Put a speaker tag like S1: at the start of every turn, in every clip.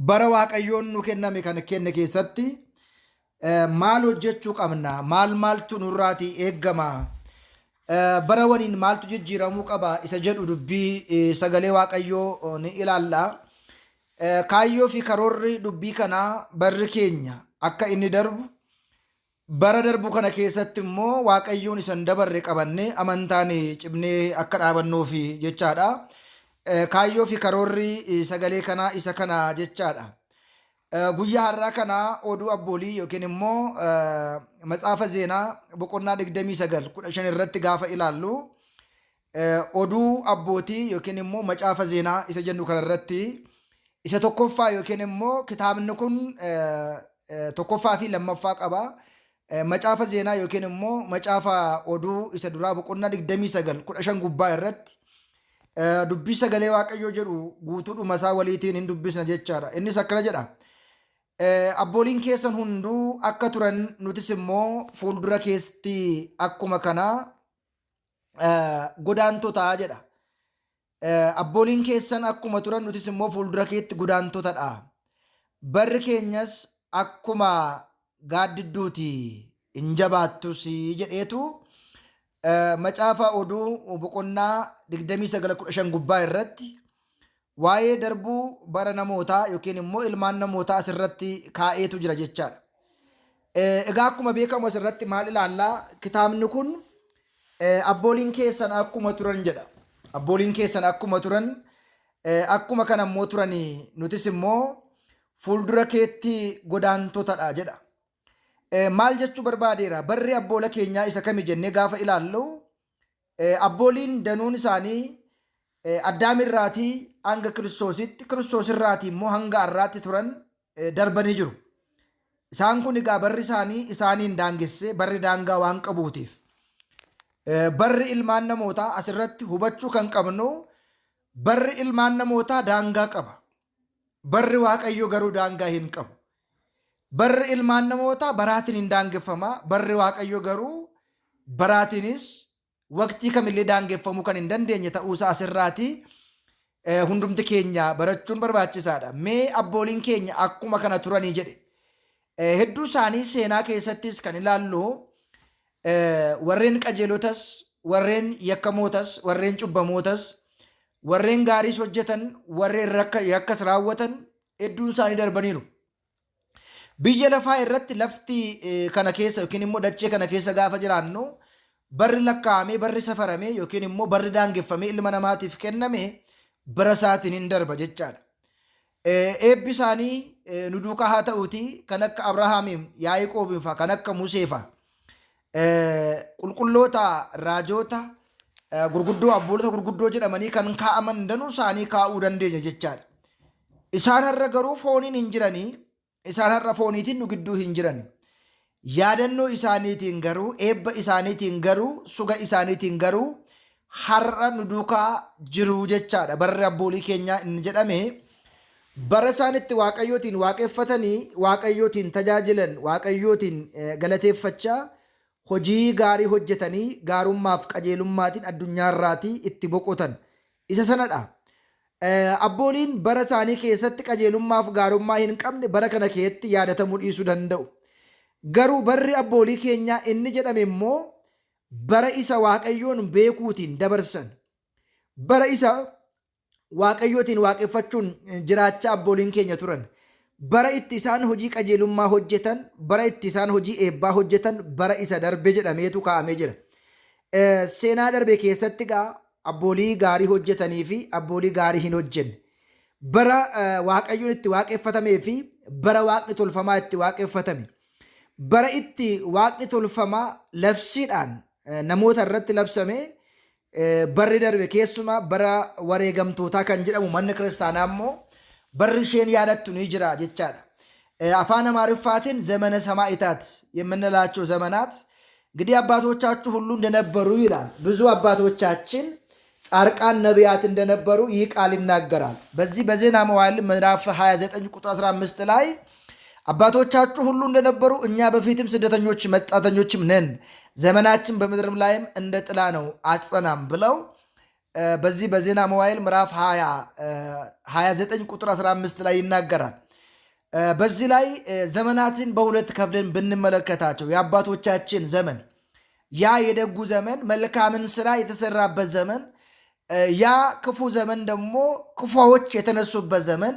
S1: Bara Waaqayyoon nu kenname kana kenne keessatti maal hojjechuu qabna? Maal maaltu nurraatii eeggama? Bara waliin maaltu jijjiiramuu qaba? Isa jedhu dubbii sagalee Waaqayyoo ni ilaalla. Kaayyoo fi karoorri dubbii kanaa barri keenya akka inni darbu, bara darbu kana keessatti immoo Waaqayyoon isa hin dabarre qabannee amantaan cimnee akka dhaabannuufi jechaadha. Kaayyoo fi karoorri sagalee kanaa isa kana jechaadha. Guyyaa har'aa kana oduu abboolii yookiin immoo matsaafa zeenaa boqonnaa 29 15 irratti gaafa ilaallu, oduu abbootii yookiin immoo macaafa zeenaa isa jennu kana irratti isa tokkoffaa yookiin immoo kitaabni kun tokkoffaa fi lammaffaa qaba. Macaafa zeenaa yookiin immoo macaafa oduu isa duraa boqonnaa 29 15 gubbaa irratti dubbii sagalee Waaqayyoo jedhu guutuudhuma isaa waliitiin hin dubbisna jechaadha. Innis akkana jedha. Abbooliin keessan hunduu akka turan nutis immoo fuuldura keessatti akkuma kanaa godaantotaa jedha. Abbooliin keessan akkuma turan nutis immoo fuuldura keetti godaantotadha. Barri keenyas akkuma gaaddidduuti hin jabaattus jedheetu macaafa oduu boqonnaa 29:15 gubbaa irratti waa'ee darbuu bara namootaa yookiin immoo ilmaan namootaa asirratti kaa'eetu jira jechaadha. Egaa akkuma beekamu asirratti maal ilaallaa? Kitaabni kun abbooliin keessan akkuma turan jedha. Abbooliin keessan akkuma turan, akkuma kana immoo turanii nutis immoo fuuldura keetti godaantotadha jedha. Maal jechuu barbaadeera? Barri abboola keenyaa isa kami jennee gaafa ilaallu, abbooliin danuun isaanii Addaam irraatii hanga Kiristoositti, Kiristoos irraatii immoo hanga har'aatti turan darbanii jiru. Isaan kun egaa barri isaanii isaaniin daangessee barri daangaa waan qabuutiif. Barri ilmaan namootaa asirratti hubachuu kan qabnu barri ilmaan namootaa daangaa qaba. Barri Waaqayyoo garuu daangaa hin qabu. Barri ilmaan namootaa baraatiin hin daangeffama. Barri Waaqayyoo garuu baraatiinis waqtii kamillee daangeffamuu kan hin dandeenye ta'uusaa asirraati hundumti keenya barachuun barbaachisaadha. Mee abbooliin keenya akkuma kana turanii jedhe. Hedduu isaanii seenaa keessattis kan ilaallu warreen qajeelotas, warreen yakkamootas, warreen cubbamootas, warreen gaariis hojjetan, warreen yakkas raawwatan hedduun isaanii darbaniiru. Biyya lafaa irratti lafti kana keessa yookiin immoo dachee kana keessa gaafa jiraannu barri lakkaa'amee, barri safaramee yookiin immoo barri daangeffamee ilma namaatiif kenname bara isaatiin hin darba jechaadha. Eebbi isaanii nu duukaa haa ta'uutii kan akka Abrahaamiin, Yaa'iqoobiin fa'a, kan akka Musee fa'a, qulqulloota, raajoota gurguddoo, abboolota gurguddoo jedhamanii kan kaa'aman danuu isaanii kaa'uu dandeenya jechaadha. Isaan har'a garuu fooniin hin jiranii, isaan har'a fooniitiin nu gidduu hin jirani. Yaadannoo isaaniitiin garuu, eebba isaaniitiin garuu, suga isaaniitiin garuu har'a nu duukaa jiru jechaadha. Barri abboolii keenyaa inni jedhame bara isaan itti Waaqayyootiin waaqeffatanii, Waaqayyootiin tajaajilan, Waaqayyootiin galateeffachaa hojii gaarii hojjetanii gaarummaaf qajeelummaatiin addunyaarraatii itti boqotan isa sanadha. Abbooliin bara isaanii keessatti qajeelummaaf gaarummaa hin qabne bara kana keetti yaadatamuu dhiisuu danda'u. Garuu barri abboolii keenyaa inni jedhame immoo bara isa Waaqayyoon beekuutiin dabarsan, bara isa Waaqayyootiin waaqeffachuun jiraachaa abbooliin keenya turan, bara itti isaan hojii qajeelummaa hojjetan, bara itti isaan hojii eebbaa hojjetan, bara isa darbe jedhameetu kaa'amee jira. Seenaa darbe keessatti egaa abboolii gaarii hojjetanii fi abboolii gaarii hin hojjenne. Bara Waaqayyoon itti waaqeffatamee fi bara waaqni tolfamaa itti waaqeffatame. Bara itti waaqni tolfamaa labsiidhaan namoota irratti labsame barri darbe keessumaa bara wareegamtootaa kan jedhamu manni kiristaanaa immoo barri isheen yaadattu ni jira jechaadha. Afaan Amaariffaatiin ዘመነ ሰማዕታት የምንላቸው ዘመናት እንግዲህ አባቶቻችሁ ሁሉ እንደነበሩ ይላል። ብዙ አባቶቻችን ጻድቃን ነቢያት እንደነበሩ ይህ ቃል ይናገራል። በዚህ በዜና መዋዕል ምዕራፍ 29 ቁጥር 15 ላይ አባቶቻችሁ ሁሉ እንደነበሩ እኛ በፊትም ስደተኞች መጻተኞችም ነን፣ ዘመናችን በምድርም ላይም እንደ ጥላ ነው አትጸናም ብለው በዚህ በዜና መዋዕል ምዕራፍ 29 ቁጥር 15 ላይ ይናገራል። በዚህ ላይ ዘመናትን በሁለት ከፍለን ብንመለከታቸው የአባቶቻችን ዘመን፣ ያ የደጉ ዘመን፣ መልካምን ስራ የተሰራበት ዘመን፣ ያ ክፉ ዘመን ደግሞ ክፉዎች የተነሱበት ዘመን፣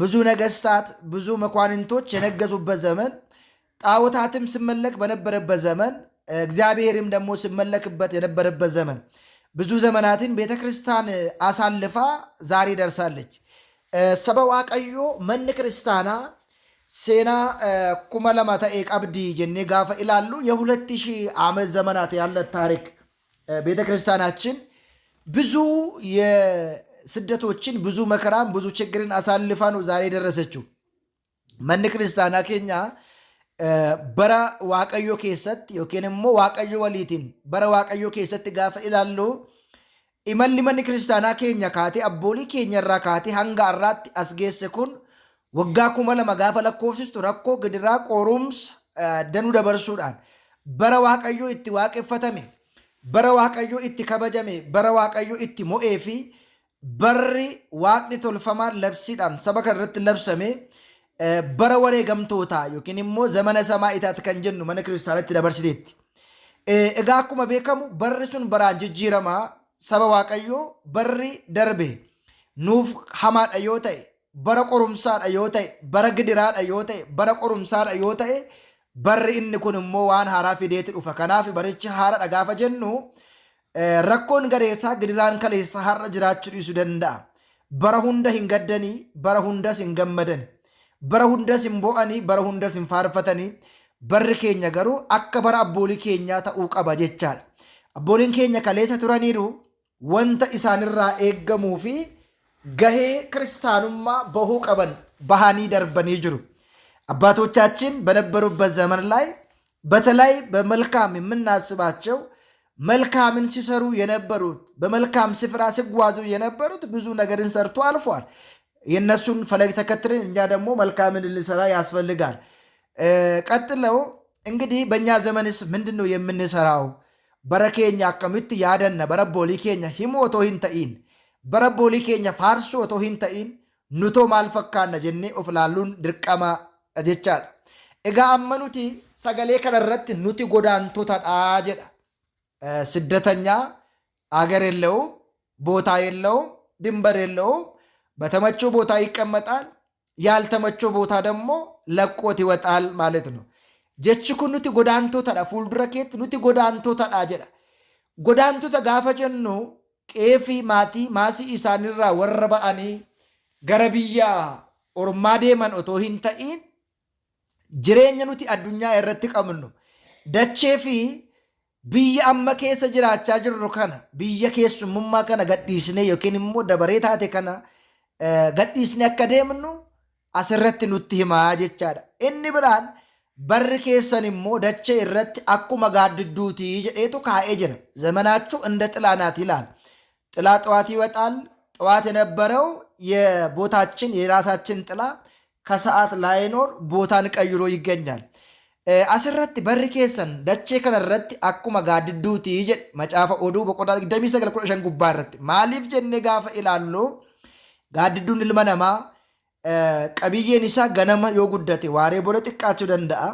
S1: ብዙ ነገስታት፣ ብዙ መኳንንቶች የነገሱበት ዘመን፣ ጣዖታትም ሲመለክ በነበረበት ዘመን፣ እግዚአብሔርም ደግሞ ሲመለክበት የነበረበት ዘመን፣ ብዙ ዘመናትን ቤተ ክርስቲያን አሳልፋ ዛሬ ደርሳለች። Saba Waaqayyoo, manni kiristaanaa seenaa 2000 ta'e qabdi jennee gaafa ilaallu የ2000 ዓመት ዘመናት ያለ ታሪክ፣ ቤተ ክርስቲያናችን ብዙ የስደቶችን፣ ብዙ መከራን፣ ብዙ ችግርን አሳልፋ ነው ዛሬ የደረሰችው። Manni kiristaanaa keenya bara Waaqayyoo keessatti yookiin immoo Waaqayyo waliitiin bara Waaqayyoo keessatti gaafa ilaallu, imalli manni kiristaanaa keenya kaatee abboolii keenya irraa kaatee hanga har'aatti as geesse kun waggaa 2000 gaafa lakkoofsistu, rakkoo, gidiraa, qorumsa danuu dabarsuudhaan bara Waaqayyoo itti waaqeffatame, bara Waaqayyoo itti kabajame, bara Waaqayyoo itti mo'ee fi barri waaqni tolfamaan labsiidhaan saba kana irratti labsame, bara wareegamtootaa yookiin immoo zamana samaa'itaati kan jennu mana kiristaanatti dabarsiteetti. Egaa akkuma beekamu barri sun baraan jijjiiramaa. Saba Waaqayyoo, barri darbe nuuf hamaadha yoo ta'e, bara qorumsaadha yoo ta'e, bara gidiraadha yoo ta'e, bara qorumsaadha yoo ta'e, barri inni kun immoo waan haaraa fideeti dhufa. Kanaaf barichi haaraadha gaafa jennu, rakkoon gareessaa, gidiraan kaleessaa har'a jiraachuu dhiisuu danda'a. Bara hunda hin gaddanii, bara hundas hin gammadani. Bara hundas hin bo'anii, bara hundas hin faarfatanii. Barri keenya garuu akka bara abboolii keenyaa ta'uu qaba jechaadha. Abbooliin keenya kaleessa turaniiru, wanta isaanirraa eeggamuu fi gahee kiristaanummaa bahuu qaban bahanii darbanii jiru. አባቶቻችን በነበሩበት ዘመን ላይ በተለይ በመልካም የምናስባቸው፣ መልካምን ሲሰሩ የነበሩት፣ በመልካም ስፍራ ሲጓዙ የነበሩት ብዙ ነገርን ሰርቶ አልፏል። የእነሱን ፈለግ ተከትለን እኛ ደግሞ መልካምን ልንሰራ ያስፈልጋል። ቀጥለው እንግዲህ በእኛ ዘመንስ ምንድን ነው የምንሰራው? Bara keenya akkamitti yaadanna? Bara abboolii keenya himuu otoo hin ta'iin, bara abboolii keenya faarsuu otoo hin ta'in, nutoo maal fakkaanna jennee of ilaaluun dirqama jechaadha. Egaa amma nuti sagalee kana irratti nuti godaantotadha jedha. ስደተኛ አገር የለውም፣ ቦታ የለውም፣ ድንበር የለውም። በተመቸው ቦታ ይቀመጣል፣ ያልተመቸው ቦታ ደግሞ ለቆት ይወጣል ማለት ነው። Jechi kun nuti godaantotadha, fuuldura keetti nuti godaantotadha jedha. Godaantota gaafa jennu qe'ee fi maatii maasii isaanirraa warra ba'anii gara biyya ormaa deeman otoo hin ta'in, jireenya nuti addunyaa irratti qabnu, dachee fi biyya amma keessa jiraachaa jirru kana, biyya keessummummaa kana gadhiisnee yookiin immoo dabaree taate kana gadhiisnee akka deemnu asirratti nutti himaa jechaadha. Inni biraan barri keessan immoo dachee irratti akkuma gaaddidduutii jedheetu kaa'ee jira. ዘመናችሁ እንደ ጥላ ናት ይላል። ጥላ ጠዋት ይወጣል። ጠዋት የነበረው የቦታችን የራሳችን ጥላ ከሰዓት ላይኖር ቦታን ቀይሮ ይገኛል። Asirratti barri keessan dachee kanarratti akkuma gaaddidduutii jedhe macaafa Oduu boqonnaa 29:15 gubbaa irratti. Maaliif jennee gaafa ilaallu, gaaddidduun ilma namaa qabiyyeen isaa ganama yoo guddate waaree booda xiqqaachuu danda'a.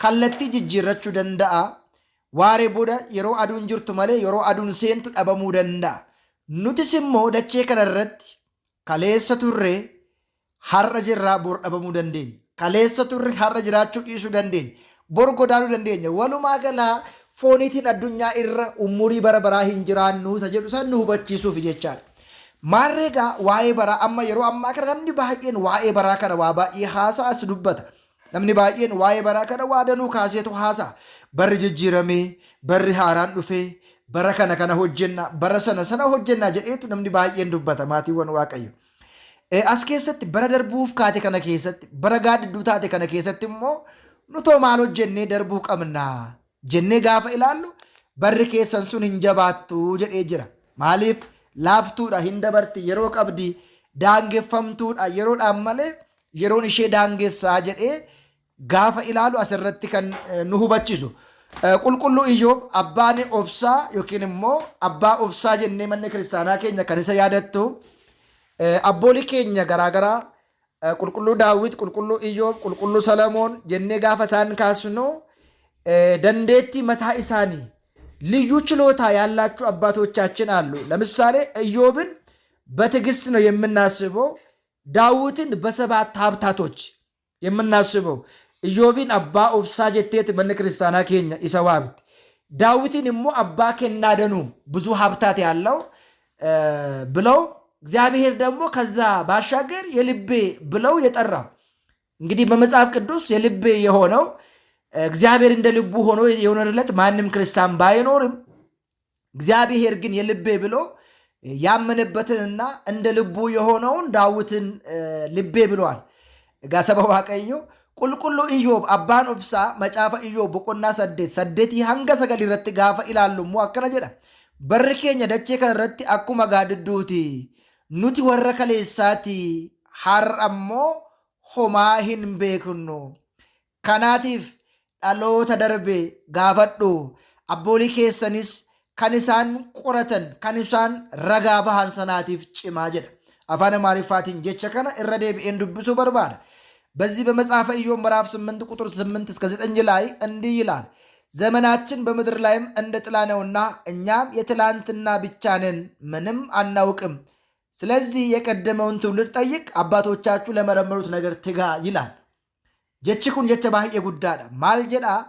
S1: Kallattii jijjiirrachuu danda'a. Waaree booda yeroo aduun jirtu malee yeroo aduun seentu dhabamuu danda'a. Nutis immoo dachee kanarratti kaleessa turre, har'a jirraa, bor dhabamuu dandeenya. Kaleessa turre, har'a jiraachuu dhiisuu dandeenya. Bor godaanuu dandeenya. Walumaa galaa fooniitiin addunyaa irra umurii bara baraa hin jiraannu isa jedhu san nu hubachiisuuf jechaadha. Maarree egaa waa'ee baraa, amma yeroo ammaa kana namni baay'een waa'ee baraa kana waa baay'ee haasa'a, as dubbata. Namni baay'een waa'ee baraa kana waa danuu kaaseetu haasa'a. Barri jijjiiramee, barri haaraan dhufee, bara kana kana hojjenna, bara sana sana hojjenna jedheetu namni baay'een dubbata, maatiiwwan Waaqayyo. As keessatti bara darbuuf kaate kana keessatti, bara gaaddidduu taate kana keessatti immoo nutoo maal hojjennee darbuu qabna jennee gaafa ilaallu, barri keessan sun hin jabaattu jedhee jira. Maaliif? Laaftuudha, hin dabarti, yeroo qabdi, daangeffamtuudha, yeroodhaan malee yeroon ishee daangessaa jedhee gaafa ilaalu asirratti kan nu hubachiisu. Qulqulluu Iyyoob, abbaan obsaa yookiin immoo abbaa obsaa jennee manni kiristaanaa keenya kan isa yaadattu, abboolii keenya garaagaraa Qulqulluu Daawit, Qulqulluu Iyyoob, Qulqulluu Salamoon jennee gaafa isaan kaasnu dandeettii mataa isaanii ልዩ ችሎታ ያላቸው አባቶቻችን አሉ። ለምሳሌ ኢዮብን በትዕግስት ነው የምናስበው። ዳዊትን በሰባት ሀብታቶች የምናስበው። Iyyoobin abbaa obsaa jetteeti manni kiristaanaa keenya isa waamti. Daawitin immoo abbaa kennaa danuu ብዙ ሀብታት ያለው ብለው እግዚአብሔር ደግሞ ከዛ ባሻገር የልቤ ብለው የጠራው፣ እንግዲህ በመጽሐፍ ቅዱስ የልቤ የሆነው እግዚአብሔር እንደ ልቡ ሆኖ የሆነለት ማንም ክርስቲያን ባይኖርም እግዚአብሔር ግን የልቤ ብሎ ያመነበትንና እንደ ልቡ የሆነውን ዳዊትን ልቤ ብለዋል። Egaa saba Waaqayyoo, Qulqulluu Iyyoob abbaan obsaa Macaafa Iyyoob boqonnaa 8, 8 hanga 9 irratti gaafa ilaallu immoo akkana jedha. Barri keenya dachee kana irratti akkuma gaaddidduuti. Nuti warra kaleessaati, har'a immoo homaa hin beeknu. Kanaatiif dhaloota darbe gaafadhu. Abboolii keessanis kan isaan qoratan, kan isaan ragaa bahan sanaatiif cimaa jedha. Afaan Amaariffaatiin jecha kana irra deebi'een dubbisuu barbaada. በዚህ በመጽሐፈ ኢዮብ ምዕራፍ 8 ቁጥር 8 እስከ 9 ላይ እንዲህ ይላል። ዘመናችን በምድር ላይም እንደ ጥላ ነውና እኛም የትላንትና ብቻ ነን፣ ምንም አናውቅም። ስለዚህ የቀደመውን ትውልድ ጠይቅ፣ አባቶቻችሁ ለመረመሩት ነገር ትጋ ይላል። Jechi kun jecha baay'ee guddaadha. Maal jedhaa?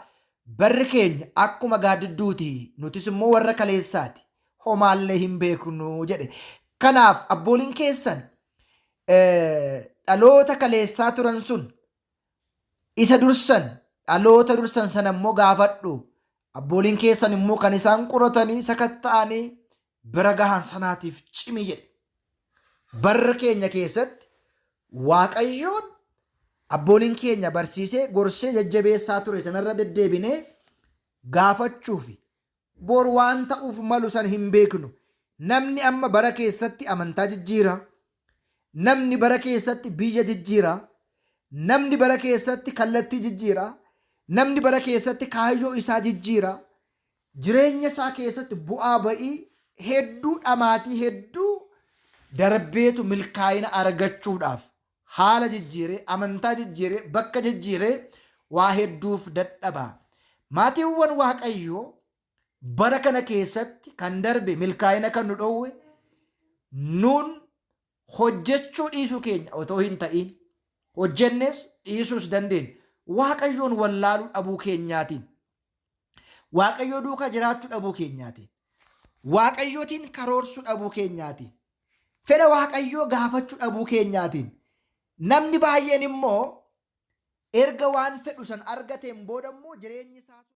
S1: Barri keenya akkuma gaaddidduuti, nutis immoo warra kaleessaati. Homaallee hin beeknu jedhe. Kanaaf abbooliin keessan dhaloota kaleessaa turan sun isa dursan, dhaloota dursan sana immoo gaafadhu. Abbooliin keessan immoo kan isaan qoratanii sakatta'anii bira gahan sanaatiif cimi jedhe. Barra keenya keessatti Waaqayyoon abbooliin keenya barsiisee, gorsee, jajjabeessaa ture sanarra deddeebinee gaafachuufi bor waan ta'uuf malu san hin beeknu. Namni amma bara keessatti amantaa jijjiira. Namni bara keessatti biyya jijjiira. Namni bara keessatti kallattii jijjiira. Namni bara keessatti kaayyoo isaa jijjiira. Jireenya isaa keessatti bu'aa ba'ii hedduu, dhamaatii hedduu darbeetu milkaa'ina argachuudhaaf haala jijjiiree, amantaa jijjiiree, bakka jijjiiree waa hedduuf dadhaba. Maatiiwwan Waaqayyoo, bara kana keessatti kan darbe milkaa'ina kan nu dhoowwe nuun hojjechuu dhiisuu keenya otoo hin ta'in, hojjennes dhiisuus dandeenya. Waaqayyoon wallaaluu dhabuu keenyaatiin, Waaqayyoo duukaa jiraachuu dhabuu keenyaatiin, Waaqayyootiin karoorsuu dhabuu keenyaatiin, fedha Waaqayyoo gaafachuu dhabuu keenyaatiin. Namni baay'een immoo erga waan fedhu san argateen booda immoo jireenyi isaa